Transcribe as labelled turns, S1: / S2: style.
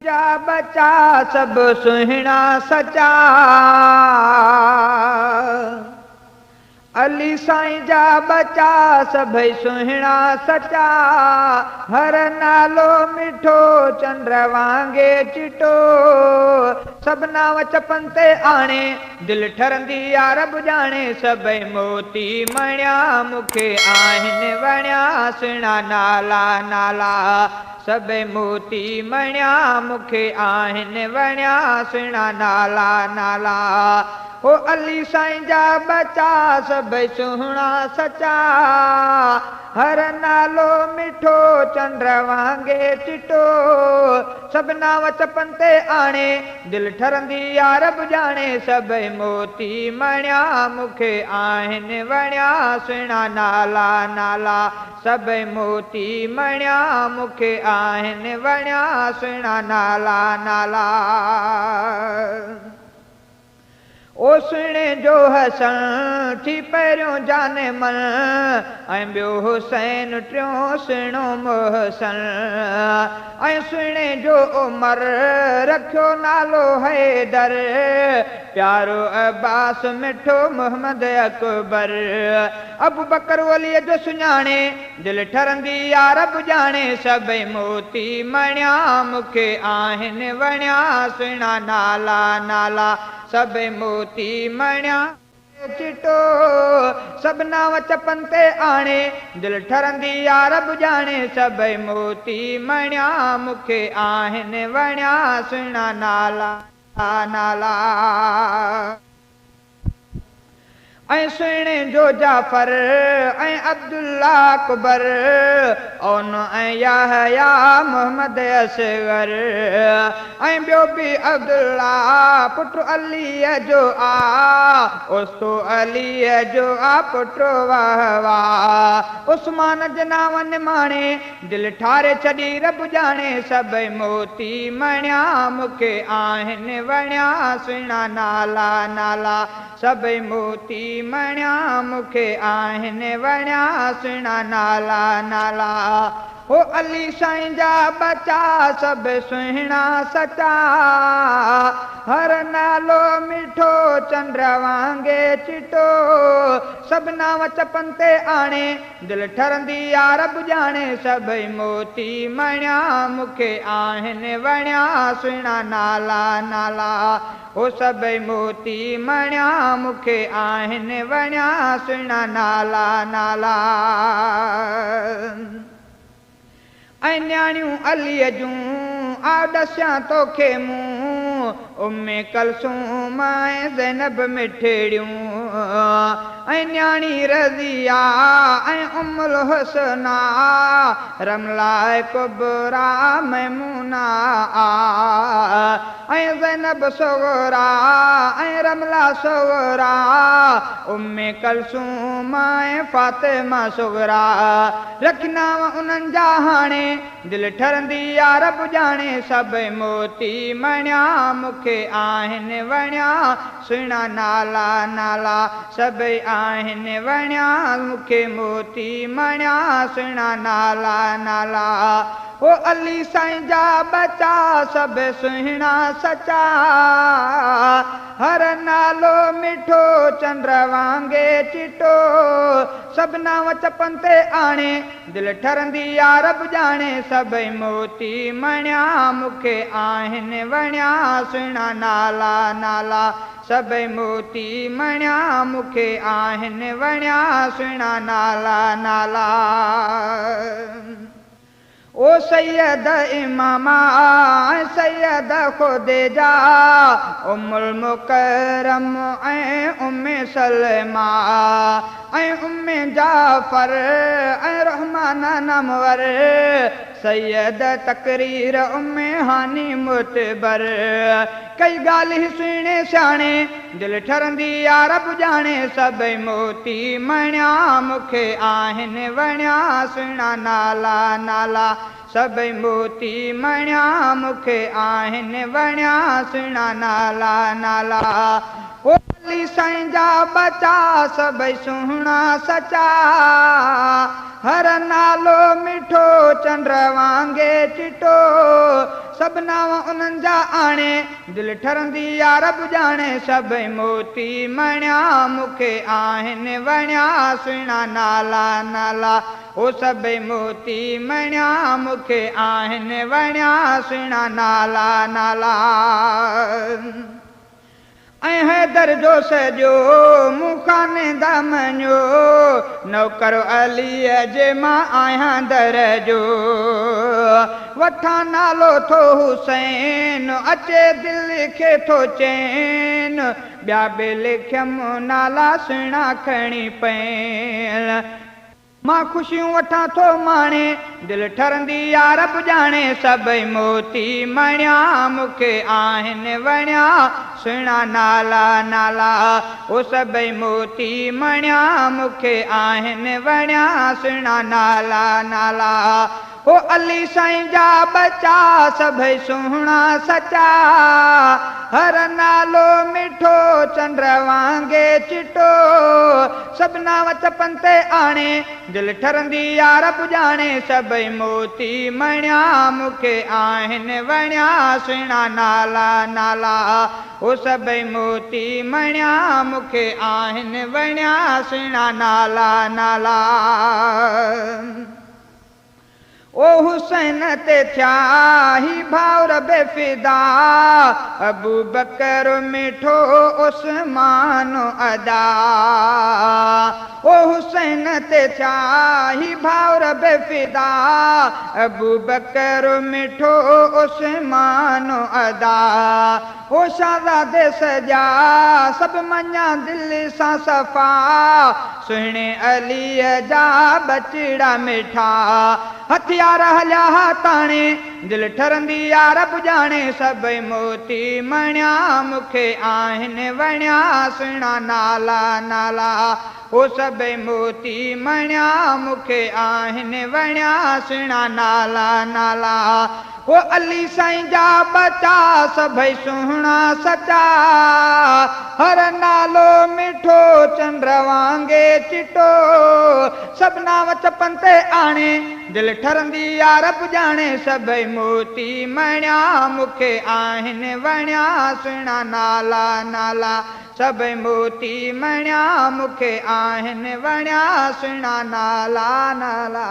S1: جا ٻچا سڀ سهڻا سچا. علي سائين جا ٻچا سڀئي سهڻا سچا. هر نالو مٺو چنڊ وانگي چٽو. سڀ نانءُ چپن تي آڻي دل ٺرندي آ رب ڄاڻي. سڀئي موتي مڻيا مون کي آهن وڻيا سهڻا نالا نالا. سڀئي موتي مڻيا مون کي آهن وڻيا سهڻا نالا نالا. هو علي سائين جا ٻچا سڀئي سهڻا سچا. هر نالو مٺو چنڊ وانگي چٽو. سڀ نانءُ چپن تي آڻي دل ٺرندي آ رب ڄاڻي. سڀئي موتي مڻيا مون کي آهن وڻيا سهڻا نالا نالا. سڀئي موتي مڻيا مون کي آهن وڻيا سهڻا نالا نالا. او سهڻي جو حسن ٿي پهريون جاني من ۽ ٻيو حسين ٽيون سهڻو محسن. ۽ سهڻي جو عمر رکيو نالو حيدر. پيارو عباس مٺو محمد اڪبر. ابو بڪر وليءَ جو سڃاڻي دل ٺرندي آ رب ڄاڻي. سڀئي موتي مڻيا مون کي آهن وڻيا سهڻا نالا نالا. سڀئي موتي مڻيا چٽو. سڀ نانءُ چپن تي آڻي دل ٺرندي آ رب ڄاڻي. سڀئي موتي مڻيا مون کي آهن وڻيا سهڻا نالا نالا. ۽ سهڻي جو جعفر ۽ عبدلا اڪبر. اون ۽ يحيٰ محمد اصغر. ۽ ٻيو به عبدلا پٽ عليءَ جو آ. اوستو عليءَ جو آ پٽ واهه واهه. عثمان جناو نماڻي دل ٺاري ڇڏي رب ڄاڻي. سڀئي موتي مڻيا مون کي آهن وڻيا سهڻا نالا نالا. سڀئي موتي مڻيا مون کي آهن وڻيا سهڻا نالا نالا. هو علي سائين جا ٻچا سڀ سهڻا سچا. هر نالو مٺو چنڊ وانگي چٽو. سڀ نانءُ چپن تي آڻي دل ٺرندي آ رب ڄاڻي. سڀئي موتي مڻيا مون کي آهن وڻيا سهڻا نالا نالا. هو سڀئي موتي مڻيا مون کي آهن وڻيا سهڻا نالا نالا. ۽ نياڻيون عليءَ جون آ ڏسيان توکي مون. امي ڪلثوم ۽ زينب مٺڙيون. ۽ نياڻي رضيا ۽ امل حسنا. رملا ڪبرا ميمونا. ۽ زينب سگرا ۽ رملا سگرا. امي ڪلثوم ۽ فاطمه سگرا. رکناو انهن جا هاڻي دل ٺرندي آ رب ڄاڻي. سڀئي موتي مڻيا مون کي آهن وڻيا سهڻا نالا نالا. سڀئي آهن وڻيا مون کي موتي مڻيا سهڻا نالا نالا. هو علي سائين جا ٻچا سڀ سهڻا سچا. هر نالو مٺو چنڊ وانگي چٽو. سڀ نانءُ چپن تي آڻي دل ٺرندي آ رب ڄاڻي. سڀئي موتي مڻيا مون کي آهن وڻيا سهڻا نالا نالا. سڀئي موتي مڻيا مون کي آهن وڻيا سهڻا نالا نالا. ओ सैयद इमामा सैयद खुदेजा उम्मुल मुकरम ऐं उम्मे सलमा ऐं उम्मे जाफ़र ऐं रहमान नमवर सैयद तकरीर उम्मे हानी मुतबर। कई ॻाल्हि सुहिणे सियाणे दिलि ठरंदी आ रब ॼाणे। सभई मोती मणिया मूंखे आहिनि वणिया सुहिणा नाला नाला। सभई मोती मणिया मूंखे आहिनि वणिया सुहिणा नाला नाला। ओ अली साईं जा बचा सभई सुहिणा सचा। هر نالو مٺو چنڊ وانگي چٽو، سڀ نانءُ انهن جا آڻي دل ٺرندي آ رب ڄاڻي. سڀئي موتي مڻيا مون کي آهن وڻيا سهڻا نالا نالا. او سڀئي موتي مڻيا مون کي آهن وڻيا سهڻا نالا نالا. ऐं हैदर जो सॼो मूं खाने मञो, नौकर अलीअ जे मां आहियां दर जो. वठां नालो थो हुसैन, अचे दिलि खे थो चैन. ॿिया बि लिखियमि नाला सुहिणा खणी पयल. मां ख़ुशियूं वठां थो माणे, दिलि ठरंदी आ रब ॼाणे. सभई मोती मणिया मूंखे आहिनि वणिया सुहिणा नाला नाला. ओ सभई मोती मणिया मूंखे आहिनि वणिया सुहिणा नाला नाला. ओ अली साईं जा बचा सभई सुहिणा सचा, हर नालो मिठो चंड वांगे चिटो. सभु नांव चपन ते आणे दिलि ठरंदी आ रब ॼाणे. सभई मोती मणिया मूंखे आहिनि वणिया सुहिणा नाला नाला. ओ सभई मोती मणिया मूंखे आहिनि वणिया सुहिणा नाला नाला. ओ हुसैन ते थिया ही भाउर बेफिदा, अबू बकर मिठो उस्मान अदा. ओ हुसैन ते थिया ही भाउर बेफिदा, अबू बकर मिठो उस्मान अदा. ओ शहज़ादे सजा सभु मञा दिलि सां सफ़ा, सुहिणे अलीअ जा बचिड़ा मिठा. हथियार हलिया ताणे दिलि ठरंदी आ रब ॼाणे. सभई मोती मणिया मूंखे आहिनि वणिया सुहिणा नाला नाला. ओ सभई मोती मणिया मूंखे आहिनि वणिया सुहिणा नाला नाला. ओ अली साईं जा बचा सभई सुहिणा सचा, हर नालो मिठो चंड वांगे चिटो. सभु नांव चपन ते आणे दिलि ठरंदी आ रब ॼाणे. सभई मोती मणिया मूंखे आहिनि वणिया सुहिणा नाला नाला. सभई मोती मणिया मूंखे आहिनि वणिया सुहिणा नाला नाला.